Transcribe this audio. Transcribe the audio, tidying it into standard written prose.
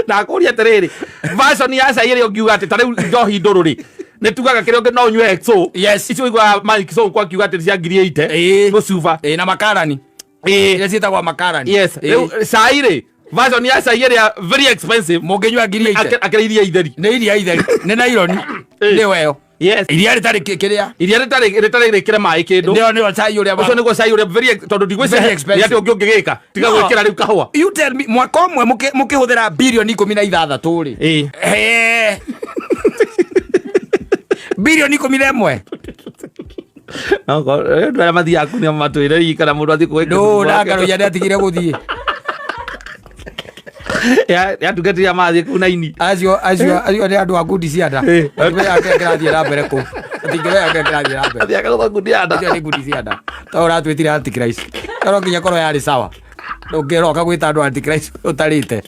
Na akũria atĩrĩrĩ, version ya cai ĩrĩa ũngiuga atĩ ta rĩu njohi ndũrũ rĩ, nĩ tugaga kĩrĩa ũngĩ no ũnyue XO. Icio ũiguaga Mike Sonko akiuga atĩ nĩ cia 80,000. Gũcuba. Ĩĩ, na makarani. Iria ciĩtagwo makarani. Yes. Rĩu cai rĩ, version ya cai ĩrĩa very expensive. Mũngĩnyua 80,000. Akĩrĩ iria itheri. Nĩ iria itheri. Nĩ naironi. Nĩ weyo. Iria rĩtarĩ kĩrĩa. Iria rĩtarĩ rĩkĩre maĩ kĩndũ. Nĩo cai ũrĩa Ũcio nĩguo cai ũrĩa very tondũ ndigwĩciria Very expensive. nĩ atĩ ũngĩ ũngĩgĩka tiga No. gwĩkĩra rĩu kahũa. You tell me, mwaka ũmwe mũkĩhũthĩra 16 bilioni rĩ. He. 11 bilioni. Andũ arĩa mathiaga kunia matwĩre hihi kana mũndũ athiĩ kũgĩa Ndũ ndakarũia nĩ atigire gũthiĩ. Ya ndungata iria mathiĩ kũu naini. Acio nĩ andũ a ngundi cia nda. Matingĩmenya kĩrĩa kĩrathiĩ na mbere kũu. Matingĩmenya kĩrĩa kĩrathiĩ na mbere. Athiaga gũtha ngundi ya nda. Acio nĩ ngundi cia nda. To ũratwĩtire antichrist. No nginya korwo yarĩ sawa. Ndũngĩroka gwĩta andũ antichrist ũtarĩte.